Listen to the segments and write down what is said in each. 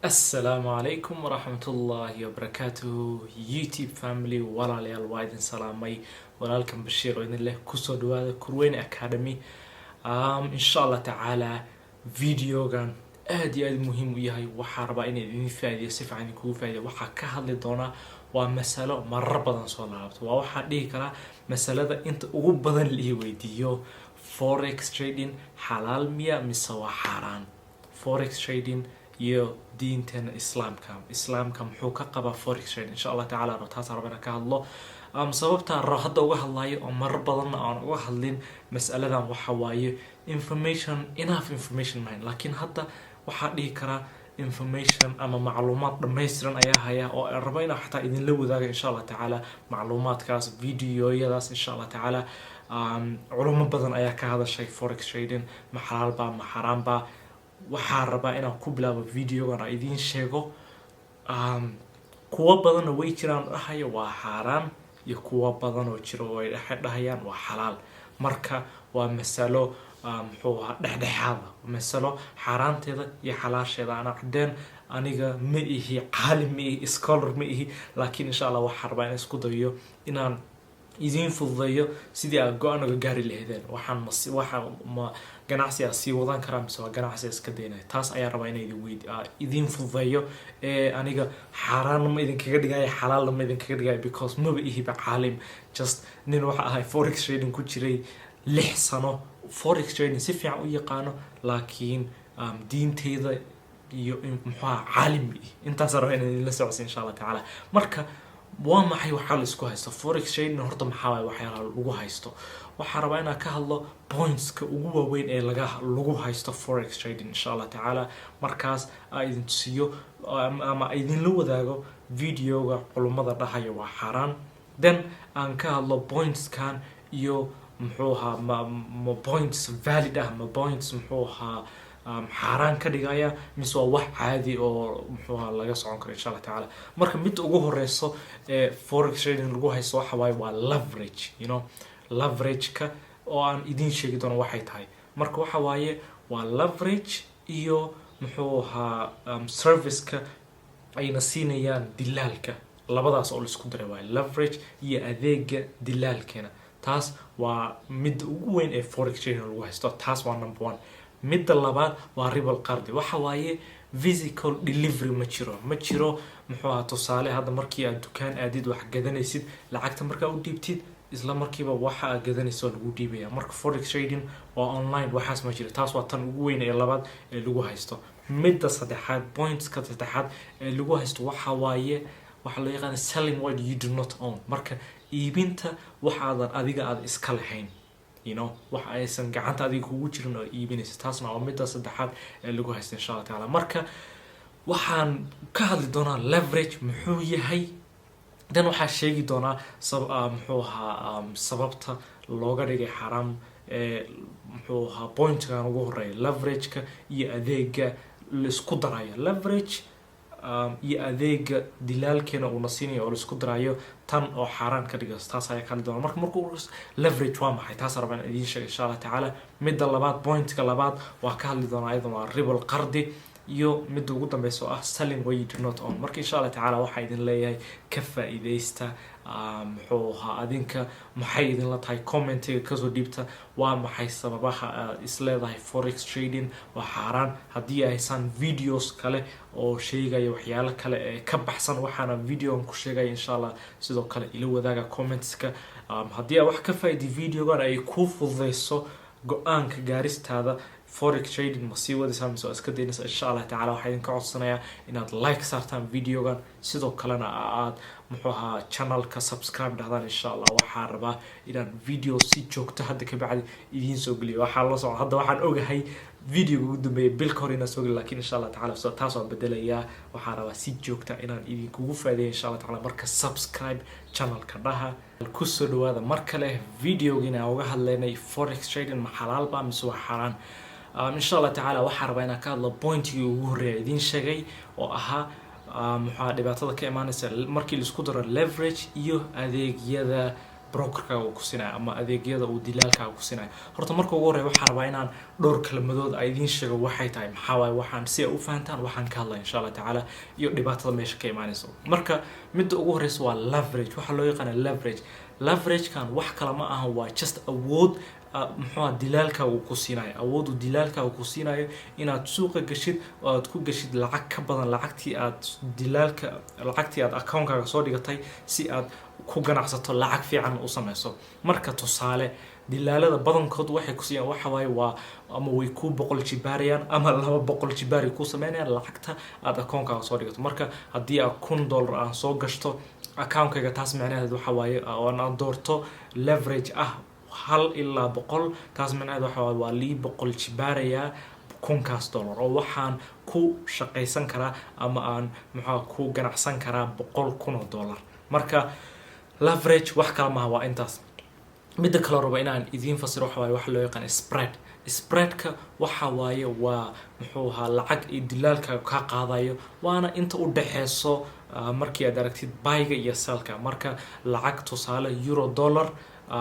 Assalaamu calaykum waraxmatullaahi wabarakaatuhu, YouTube family. Walaalayaal, waa idin salaamay. Walaalkan Bashiir oo idin leh kusoo dhawaada Kurweyne Academy. Insha Allah tacaala videogan aad iyo aad muhiim u yahay. Waxaa rabaa inay idin faa'iideyo, si fiican idinkugu faa'iideyo. Waxaa ka hadli doonaa waa masalo marar badan soo laabto. Waa waxaa dhihi karaa masalada inta ugu badan la ii weydiiyo: forex trading xalaal miya mise waa xaaraan? Forex trading iyo diinteena Islaamka muxuu ka qabaa forex trading? Insha Allah tacala taasaan raba inaan ka hadlo. Sababtaan hadda uga hadlayo oo marar badanna aan uga hadlin mas'aladan waxa waaye information, enough information mahayn, laakiin hadda waxaa dhihi karaa information ama macluumaad dhammaystiran ayaa haya oo aan rabo inaan xataa idinla wadaaga, insha Allah tacaala, macluumaadkaas, videoyadaas, insha Allah tacaala. Culimo badan ayaa ka hadashay forex trading, ma xalaalba, ma xaaraanba? Waxaa rabaa inaan ku bilaabo videogan aan idiin sheego. Kuwo badanna way jiraan dhahaya waa xaaraan iyo kuwo badan oo jiro oo ay dhahayaan waa xalaal. Marka waa masalo muxuu ahaa, dhexdhexaada, masalo xaaraanteeda iyo xalaasheeda aan cadeen. Aniga ma ihi caalim, ma ihi scholar, ma ihi, laakiin insha Allah waxaa rabaa inaan isku dayo inaan idiin fududeeyo sidii aad go-aan uga gaari lahaydeen waxaan mas waxa ma ganacsi aa sii wadan karaa mise waa ganacsi iska daynaya. Taas ayaa rabaa inay idin weyd idiin fududeeyo. Ee aniga xaaraanna ma idinkaga dhigayo, xalaalna ma idinkaga dhigayo, because maba ihiba caalim. Just nin waxa ahay forex trading ku jiray 6 sano, forex trading si fiican u yaqaano, laakiin diinteyda iyo muxuaha caalim ma ihi. Intaas rabaa inaan idinla socodsiin, insha Allah tacaala. Marka waa maxay waxaa la isku haysto forex trading horta? Maxaa waay waxyaalaha lagu haysto? Waxaa rabaa inaan ka hadlo pointska ugu waaweyn ee lagu haysto forex trading, insha Allah tacaala. Markaas aa idin tusiyo ama idinla wadaago videoga culummada dhahaya waa xaaraan, then aan ka hadlo pointskan iyo muxuu ahaa, ma points valid ah, ma points muxuu ahaa xaaraan ka dhigaya, mise waa wax caadi oo muxuu ahaa laga socon karo, insha Allah tacaala. Marka midda ugu horeyso ee forex trading lagu haysto waxa waaye waa leverage, leverage-ka oo aan idiin sheegi doono waxay tahay. Marka waxa waaye waa leverage iyo muxuu ahaa service-ka ayna siinayaan dilaalka. Labadaas oo laisku daray waaye, leverage iyo adeega dilaalkeena. Taas waa midda ugu weyn ee forex trading lagu haysto. Taas waa number one. Midda labaad waa ribal qardi. Waxa waaye physical delivery ma jiro, ma jiro. Muxuu ahaa, tusaale, hadda markii aad dukaan aadid, wax gadanaysid, lacagta markaa u dhiibtid, isla markiiba waxa aad gadanaysa waa lagu dhiibaya. Marka forex trading waa online, waxaas ma jiro. Taas waa tan ugu weyn ee labaad ee lagu haysto. Midda saddexaad, pointska saddexaad ee lagu haysto waxa waaye waxaa loo yaqaana selling what you do not own. Marka iibinta waxaadan adiga aad iska lahayn, wax aysan gacanta adiga kugu jirin oo iibinaysa. Taasna waa midda saddexaad ee lagu haysto, insha Allah tacaala. Marka waxaan ka hadli doonaa leverage muxuu yahay, dan waxaa sheegi doonaa muxuu ahaa sababta looga dhigay xaraam ee muxuu ahaa pointkan ugu horeeya, leverage-ka iyo adeega laisku darayo, leverage iyo adeega dilaalkeena uuna siinayo oo laisku darayo, tan oo xaaraan ka dhigayso. Taas ayaa ka hadli doona. Marka markuu leverage waa maxay, taas rabaan idiin sheega, insha Allah tacaala. Midda labaad, pointka labaad waa ka hadli doonaa ayadan, waa ribal qardi, iyo midda ugu dambeysa oo ah selling what you do not own. Marka insha Allah tacaala waxaa idin leeyahay ka faa'iidaysta. Muxuu ahaa, adinka maxay idinla tahay? Commentiga kasoo dhiibta. Waa maxay sababaha aad isleedahay forex trading waa xaaraan? Haddii ay haysaan videos kale oo sheegaya waxyaalo kale ee ka baxsan waxaana videogan ku sheegaya, insha Allah sidoo kale ila wadaaga commentska. Haddii aad wax ka faa'iday videogan, ay kuu fududeyso go-aanka gaaristaada, forex trading ma sii wadaysaa mise waa iska daynaysaa? Insha Allah tacala waxaa idinka codsanayaa inaad like saartaan videogan, sidoo kalena aad muxuu ahaa channelka subscribe dhahdaan. Insha Allah waxaa rabaa inaan video si joogto hadda ka bacdi idiin soo geliyo. Waxaa la socda hadda, waxaan ogahay videoga ugu dambeeyay bil ka hor inaan soo geliyo, lakin insha Allah tacala taas waan bedelayaa. Waxaa rabaa si joogta inaan idinkugu faa'iideeyo, insha Allah tacala. Marka subscribe channelka dhaha. Kusoo dhawaada mar kale videogiina aan uga hadlaynay forex trading ma xalaalba mise waa xaaraan. Insha Allah tacaala waxaa rabaa inaan ka hadlo pointigii ugu horreeya idiin sheegay oo ahaa muxaa dhibaatada ka imaanaysa markii laisku daro leverage iyo adeegyada. brokerkaaga uu ku siinayo ama adeegyada uu dilaalkaaga ku siinayo. Horta marka ugu horreya, waxaan rabaa inaan dhowr kelmadood a idiin sheego waxay tahay, maxaa waaye waxaan, si ay u fahantaan waxaan ka hadlaya, insha Allah tacaala, iyo dhibaatada meesha ka imaanayso. Marka midda ugu horeysa waa leverage. Waxaa loo yaqaana leverage. Leveragekan wax kale ma aha, waa just awood muxuu dilaalkaaga uu ku siinayo, awood uu dilaalkaaga ku siinayo inaad suuqa gashid oo aad ku gashid lacag ka badan lacagtii aad dilaalka, lacagtii aad accountkaaga soo dhigatay, si aad ku ganacsato, lacag fiican u sameyso. Marka tusaale, dilaalada badankood waxay ku siiyaan waxa waaye waa ama way kuu 100 jibaarayaan ama 200 jibaar ay kuu sameynayaan lacagta aad accountkaaga soo dhigato. Marka haddii aad $1000 aan soo gashto accountkayga, taas macnaheed waxa waaye oo aan doorto leverage ah 1 ilaa 100, taas macnaheed waxa waaye waa lii 100 jibaarayaa kunkaas dollar, oo waxaan ku shaqaysan karaa ama aan maxaa ku ganacsan karaa $100,000. Marka leverage wax kale maaha, waa intaas. Midda kaloo rabo inaan idiin fasiro waxa waaye waxa loo yaqaan spread. Spreadka waxa waaye waa muxuu ahaa lacag iyo dilaalka kaa qaadayo, waana inta u dhexeyso markii aad aragtid buyga iyo sellka. Marka lacag, tusaale, euro dollar,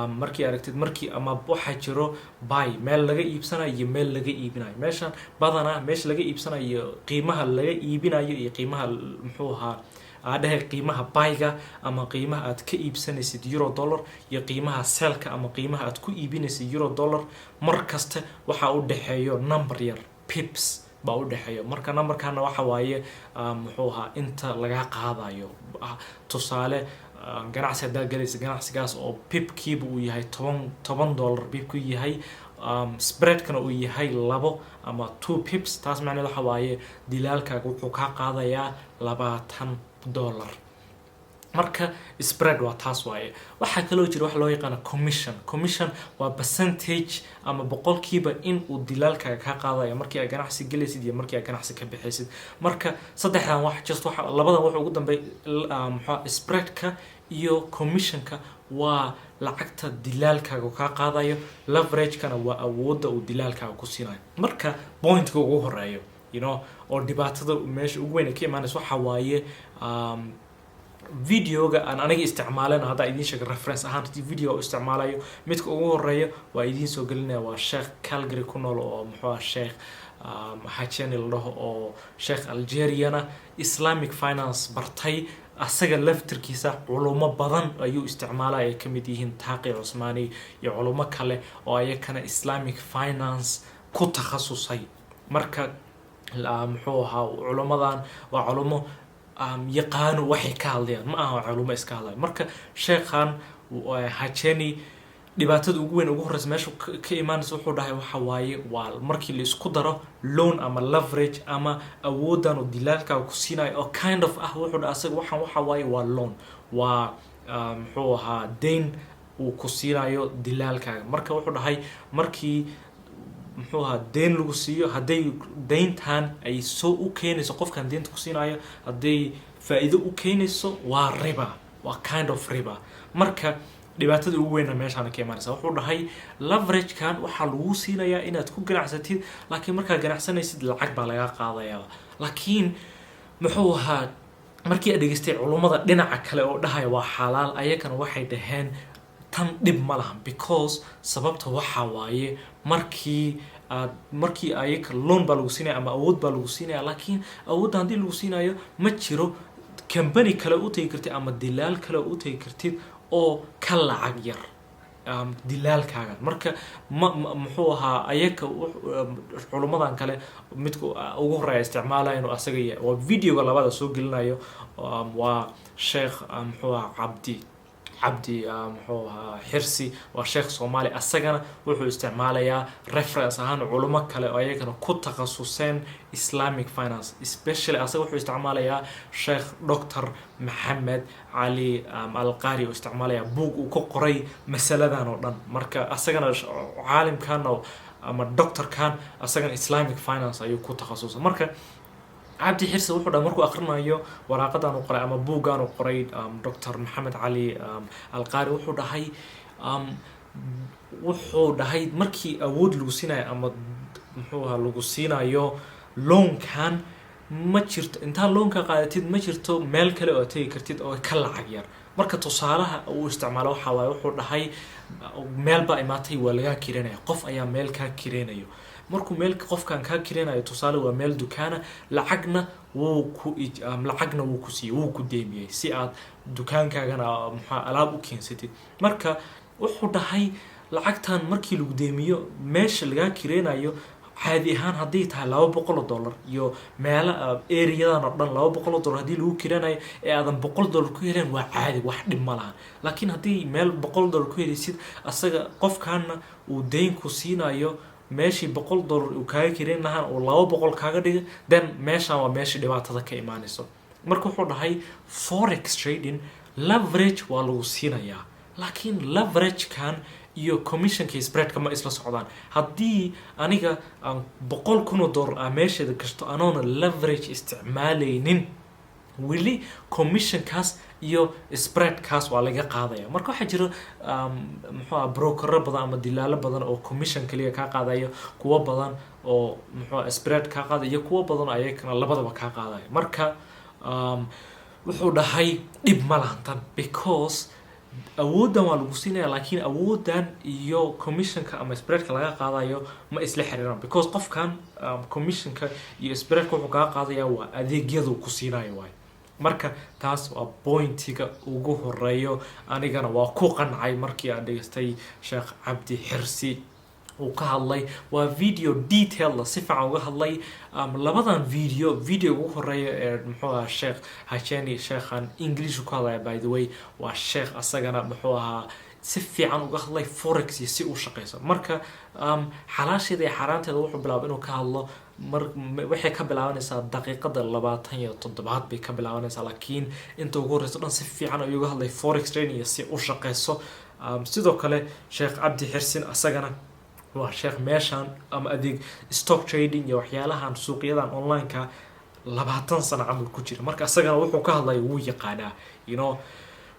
markii aragtid markii ama waxaa jiro buy, meel laga iibsanayo iyo meel laga iibinayo. Meeshan badanaa meesha laga iibsanayo, qiimaha laga iibinayo iyo qiimaha, muxuu ahaa, aadhehe, qiimaha buyga ama qiimaha aad ka iibsanaysid euro dollar iyo qiimaha sellka ama qiimaha aad ku iibinaysid euro dollar, mar kasta waxaa u dhexeeyo number yar, pips baa u dhexeeyo. Marka numberkana waxa waaye muxuu ahaa inta laga qaadayo. Tusaale, ganacsi haddaad galaysa, ganacsigaas oo pipkiiba uu yahay $10 pipku yahay, spreadkana uu yahay 2 ama 2 pips, taas macneed waxa waaye dilaalkaaga wuxuu kaa qaadayaa $20. Marka spread waa taas waaye. Waxaa kaloo jira waxa loo yaqaana commission. Commission waa percentage ama boqolkiiba in uu dilaalkaaga kaa qaadayo markii aad ganacsi gelaysid iyo markii aad ganacsi ka bixaysid. Marka saddexdan wax just waxa labadan waxa ugu dambeey, muxuu, spreadka iyo commissionka waa lacagta dilaalkaaga kaa qaadayo, leveragekana waa awoodda uu dilaalkaaga ku siinayo. Marka pointka ugu horeeyo oo dhibaatada meesha ugu weyn ay ka imaanaysa waxa waaye videoga aan aniga isticmaalena. Haddaa idiin sheega reference ahaan video u isticmaalayo, midka ugu horeeya waa idiin soo gelinaya, waa sheekh Calgary ku nool oo muxuu ah Sheekh Hacheni la dhaho, oo sheekh Algeriana, Islamic finance bartay. Asaga laftirkiisa culumo badan ayuu isticmaalaya, ay kamid yihiin Taaqi Cusmaani iyo culumo kale oo ayakana Islamic finance ku takhasusay. Marka muxuu ahaa, culumadan waa culumo yaqaano waxay ka hadlayaan, ma aha culumo iska hadlaya. Marka sheekhan Hacheni dhibaatada ugu weyn, ugu horreysa meesha ka imaanaysa, wuxuu dhahay waxa waaye waa markii la isku daro loan ama leverage ama awooddan uu dilaalkaaga ku siinayo oo kind of ah, wuxuu dhahay asaga waxaan waxa waaye waa loan, waa muxuu ahaa, dayn uu ku siinayo dilaalkaaga. Marka wuxuu dhahay markii, muxuu ahaa, deyn lagu siiyo, hadday deyntan ay soo u keenayso qofkan deynta ku siinayo, hadday faa-iido u keenayso, waa riba, waa kind of riba. Marka dhibaatada ugu weynna meeshaana ka imaanaysa. Wuxuu dhahay leveragekan waxaa lagu siinayaa inaad ku ganacsatid, laakiin markaad ganacsanaysid lacag baa lagaa qaadayaa. Laakiin muxuu ahaa, markii aad dhegeystay culummada dhinaca kale oo dhahaya waa xalaal, ayagana waxay dhaheen tan dhib ma lahan, because sababta waxaa waaye markii aad markii ayaga loan baa lagu siinaya ama awood baa lagu siinaya, laakiin awoodda haddii lagu siinayo, ma jiro company kale u tegi kartid ama dilaal kale u tegi kartid oo ka lacag yar dilaalkaaga. Marka ma muxuu ahaa, ayaga culummadan kale midka ugu horeeya isticmaalaya inuu asaga yahay, waa videoga labada soo gelinayo, waa sheekh muxuu ahaa Cabdi muxuu ahaa Xirsi, waa sheekh Soomaali. Asagana wuxuu isticmaalayaa reference ahaan culummo kale oo ayagana ku takhasuseen Islamic finance. Especially asaga wuxuu isticmaalayaa Sheekh Doctor Maxamed Cali Alqari oo isticmaalaya buug uu ku qoray masaladan oo dhan. Marka asagana caalimkan ama doctorkan asagana Islamic finance ayuu ku takhasusay. Marka Cabdi Xirsi wuxuu dhahay markuu akhrinayo waraaqadan uu qoray ama buuggan uu qoray Dr Maxamed Cali Alqaari, wuxuu dhahay markii awood lagu siinayo ama muxuu ahaa lagu siinayo loankan, ma jirto intaa loanka qaadatid, ma jirto meel kale oo tegi kartid oo ka lacag yar. Marka Marka tusaalaha uu isticmaalo waxaa waaye, wuxuu dhahay, meel baa imaatay, waa lagaa kiranaya, qof ayaa meel kaa kiranayo. Markuu meel qofkan kaa kiranayo, tusaale waa meel dukaana, lacagna wuu ku siiyey, wuu ku deemiyey si aad dukaankaagana maxaa alaab u keensatid. Marka wuxuu dhahay, lacagtan markii lagu deemiyo, meesha lagaa kireynayo caadi ahaan hadday tahay $200 iyo meelo areadan oo dhan $200 haddii lagu kiranayo ee aadan $100 ku heleen, waa caadi, wax dhib ma lahan. Laakiin haddii meel $100 ku helaysid, asaga qofkaana uu deyn ku siinayo, meeshii $100 uu kaaga kireyn lahaan uu 200 kaaga dhigay, then meeshan waa meeshii dhibaatada ka imaanayso. Marka wuxuu dhahay, forex trading leverage waa lagu siinayaa, laakiin leveragekan iyo commissionka iyo spreadka ma isla socdaan. Haddii aniga aan $100,000 ah meesheeda gashto anoona leverage isticmaalaynin, weli commissionkaas iyo spreadkaas waa laga qaadaya. Marka waxaa jira muxuu aha, brokero badan ama dilaalo badan oo commission kaliya kaa qaadayo, kuwo badan oo muxuu aha spread kaa qaadaya, iyo kuwo badan oo ayakana labadaba kaa qaadaya. Marka wuxuu dhahay, dhib ma lahan tan, because awooddan waa lagu siinaya, laakiin awooddan iyo commissionka ama spreadka laga qaadayo ma isla xiriiraan, because qofkan commissionka iyo spreadka wuxuu kaga qaadaya waa adeegyadu ku siinayo waay. Marka taas waa pointiga ugu horeeyo. Anigana waa ku qancay markii aan dhegeystay Sheekh Cabdi Xirsi uu ka hadlay. Waa video detail si fiican uga hadlay labadan video. Video ugu horeeya ee muxuu ahaa Sheekh Hasheni, sheekhan English ku hadlaya, by the way, waa sheekh asagana muxuu ahaa si fiican uga hadlay forex iyo si u shaqeyso. Marka xalaasheeda iyo xaaraanteeda wuxuu bilaabay inuu ka hadlo mar waxay ka bilaabanaysaa daqiiqada 27aad bay ka bilaabanaysaa, laakiin inta ugu horeyso dhan si fiican ayuu uga hadlay forex trading iyo si u shaqeyso. Sidoo kale Sheekh Cabdi Xirsin asagana waa sheekh meeshan ama adeeg stock trading iyo waxyaalahan suuqyadan online-ka 20 sano camal ku jira. Marka asagana wuxuu ka hadlaya wuu yaqaanaa.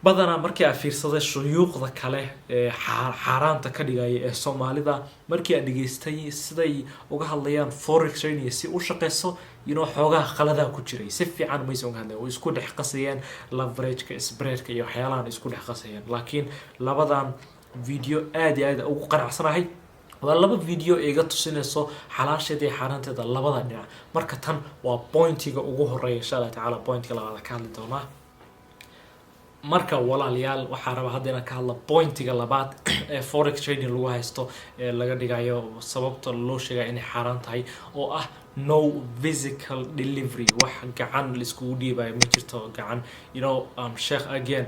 Badanaa markii aad fiirsaday shuyuuqda kale ee xaaraanta ka dhigaya ee Soomaalida, markii aad dhegeystay siday uga hadlayaan forex trading iyo si u shaqeyso, xoogaha khaladaa ku jiray, si fiican maysan uga hadlayan, way isku dhex qasayeen leverageka, spreadka iyo waxyaalahan isku dhex qasayeen. Laakiin labadan video aad iyo aad ugu qanacsanahay, waa laba video iga tusinayso xalaasheeda iyo xaaraanteeda labada dhinac. Marka tan waa pointiga ugu horeeya. Insha Allah tacaala pointiga labaad ka hadli doonaa. Marka walaalayaal, waxaa rabaa hadda inaan ka hadla pointiga labaad ee forex trading lagu haysto ee laga dhigayo sababta loo sheegaya inay xaaraan tahay, oo ah no physical delivery, wax gacan laiskugu dhiibayo ma jirto gacan. Sheekh again,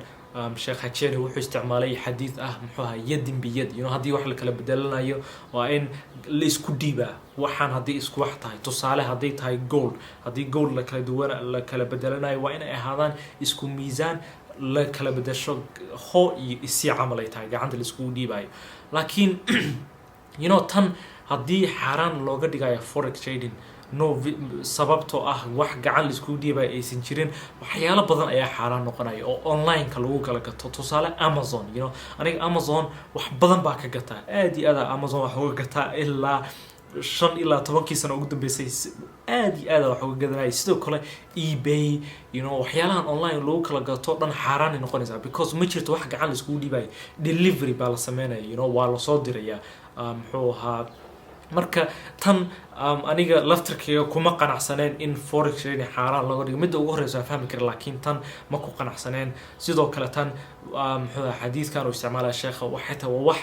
Sheekh Hajeni wuxuu isticmaalay xadiid ah, muxuu ahaa, yadin biyad. Haddii wax la kala bedelanayo waa in la isku dhiibaa waxaan haddii isku wax tahay. Tusaale, hadday tahay gold, haddii gold la kala duwan la kala bedelanayo, waa inay ahaadaan isku miisaan, la kala bedesho ho iyo isii camal ay tahay, gacanta la iskugu dhiibayo. Laakiin tan haddii xaaraan looga dhigayo forex trading no sababtoo ah wax gacan laiskugu dhiibayo aysan jirin, waxyaalo badan ayaa xaaraan noqonaya oo online-ka lagu kala gato. Tusaale, Amazon. Aniga Amazon wax badan baa ka gataa, aad iyo aad Amazon wax uga gataa. Ilaa 5 ilaa 10kii sano ugu dambeysay aad iyo aad wax uga gadanaya. Sidoo kale eBay, waxyaalahan online lagu kala gato dhan xaaraanay noqonaysaa, because ma jirto wax gacan laiskugu dhiibayo. Delivery baa la sameynaya, waa lasoo diraya. Muxuu ahaa, marka tan aniga laftirkayga kuma qanacsaneen in forex trading xaaraan looga dhigo. Midda ugu horeysa waa fahmi kara, laakiin tan ma ku qanacsaneen. Sidoo kale tan muxuu ahaa, xadiidkan uu isticmaalaya sheekha waxay tahay waa wax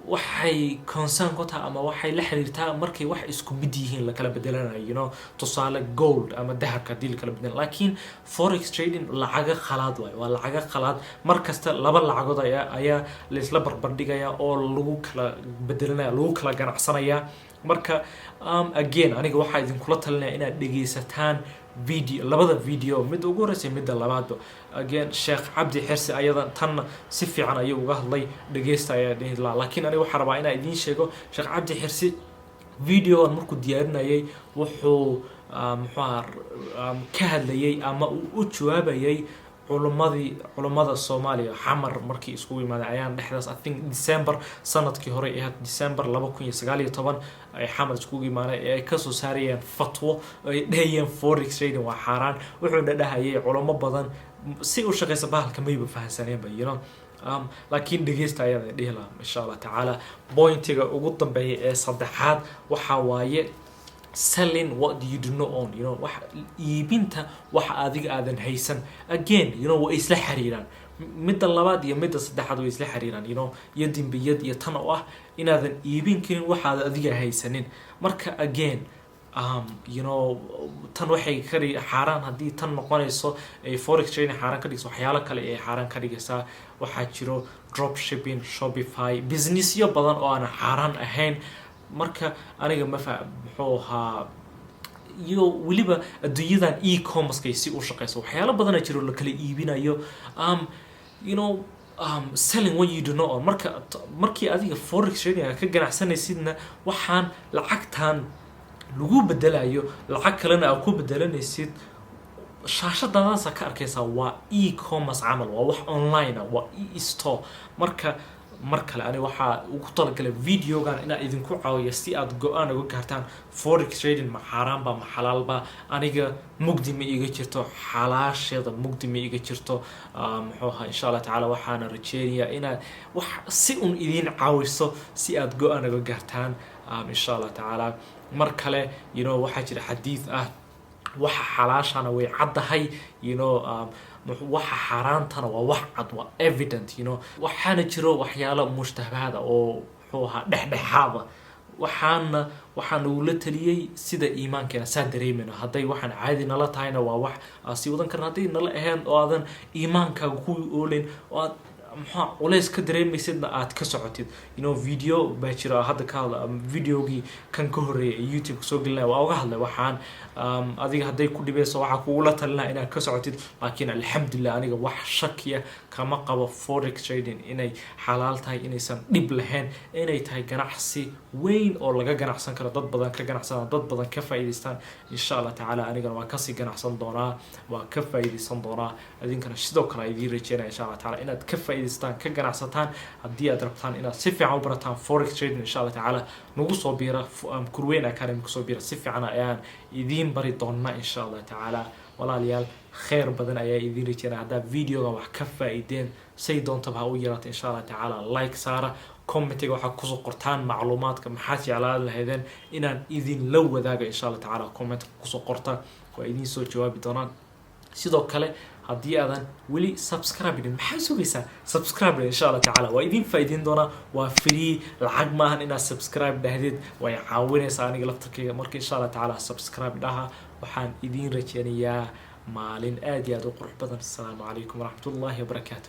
waxay concern ku tahay ama waxay la xiriirtaa markay wax isku mid yihiin la kala bedelanayo, tusaale gold ama dahabka haddii la kala bedelanayo. Laakiin forex trading lacaga khalaad waayo, waa lacaga khalaad. Mar kasta laba lacagood ayaa laisla barbardhigaya oo lagu kala bedelanaya, lagu kala ganacsanaya. Marka again, aniga waxaa idinkula talinaya inaad dhegeysataan video, labada video, midda ugu horeysa, midda labaadba. Again, Sheekh Cabdi Xirsi ayadan tanna si fiican ayuu uga hadlay, dhegeysta ayaa dhihi lahaa. Laakiin aniga waxaa rabaa inaan idiin sheego, Sheekh Cabdi Xirsi videogan markuu diyaarinayay wuxuu muxuu ahaa ka hadlayay ama uu u jawaabayay Culummadii, culummada Soomaaliya Xamar markii iskugu yimaadeen ayaan dhexdaas, I think December sanadkii hore ahayd, December 2019, ay Xamar iskugu yimaadeen ee ay kasoo saarayeen fatwo oo ay dhahayeen forex trading waa xaaraan. Wuxuuna dhahayay culummo badan si u shaqeysa bahalka mayba fahansaneenba, laakiin dhegeysta ayaada dhihi lahaa, insha Allah tacaala. Pointiga ugu dambeeya ee saddexaad waxaa waaye selling what you do not own, wax iibinta waxa adiga aadan haysan. Again, way isla xiriiraan. Midda labaad iyo midda saddexaad way isla xiriiraan, iyo dimbiyad iyo tan oo ah inaadan iibin karin waxaad adiga haysanin. Marka again, tan waxay ka xaaraan haddii tan noqonayso ay forex trading xaaraan ka dhigayso, waxyaalo kale ay xaaraan ka dhigaysaa. Waxaa jiro drop shipping, Shopify, businessyo badan oo aan xaaraan ahayn. Marka aniga mafa muxuu ahaa, iyo weliba adduunyadan e-commerce ay si u shaqeyso, waxyaalo badana jiro la kala iibinayo. Selling what you do not own. Marka markii adiga forex trading aad ka ganacsanaysidna, waxaan lacagtan lagu bedelayo lacag kalena aad ku bedelanaysid, shaashadadaasa ka arkaysaa, waa e-commerce camal, waa wax online ah, waa e-store. Marka mar kale ani waxaa ugu talagalay videogan inaan idinku caawiyo si aad go-aan uga gaartaan forex trading ma xaaraanba ma xalaalba. Aniga mugdi ma iga jirto, xalaasheeda mugdi ma iga jirto. Muxuu ahaa, insha Allah tacaala waxaana rajeynayaa inaad wax si un idiin caawiso si aad go-aan uga gaartaan, insha Allah tacaala. Mar kale, waxaa jira xadiid ah: waxa xalaashana way caddahay, waxa xaaraantana waa wax cad, waa evident. Waxaana jiro waxyaalo mushtabahaada oo muxuu ahaa dhexdhexaada. Waxaana waxaa nagula taliyey sida iimaankeena saa dareemayno. Hadday waxaan caadi nala tahayna, waa wax aan sii wadan karna. Hadday nala ahayn oo aadan iimaankaaga ku oolin oo aad maxaa culays ka dareemaysidna, aad ka socotid. Video baa jira hadda ka hadla, videogii kan ka horreeyay ee YouTube soo gelinaya waa uga hadlay waxaan. Adiga hadday ku dhibayso, waxaa kugula talinaya inaad ka socotid. Laakiin alxamdulilah, aniga wax shakiya kama qabo forex trading inay xalaal tahay, inaysan dhib lahayn, inay tahay ganacsi weyn oo laga ganacsan karo, dad badan ka ganacsadaan, dad badan ka faa'iidaystaan, insha Allah tacaala. Anigana waan kasii ganacsan doonaa, waan ka faa'iidaysan doonaa. Idinkana sidoo kale idiin rajeynaya, insha Allah tacaala, inaad ka faa'iidaystaan, ka ganacsataan. Haddii aad rabtaan inaad si fiican u barataan forex trading, insha Allah tacaala nagu soo biira, Kurweyn Academy kusoo biira. Si fiican ayaan idiin bari doonaa, insha Allah tacaala. Walaalayaal, kheyr badan ayaa idiin rajeynaya. Haddaa videoga wax ka faa'iideen, say doontaba ha u yarata, insha Allah tacaala like saara. Commentiga waxaa kusoo qortaan macluumaadka maxaad jeclaan lahaydeen inaan idinla wadaaga, insha Allah tacaala. Commentka kusoo qorta, waa idiin soo jawaabi doonaan. Sidoo kale, haddii aadan weli subscribe dhin, maxaa sugaysaa? Subscribe dhin, insha Allah tacaala, waa idiin faa'iideyn doonaa. Waa free, lacag maahan inaad subscribe dhahdid, way caawinaysaa aniga laftarkayga. Marka insha Allah tacaala subscribe dhaha. Waxaan idiin rajeynayaa maalin aad iyo aad u qurux badan. Asalaamu calaykum waraxmatullahi wabarakaatu.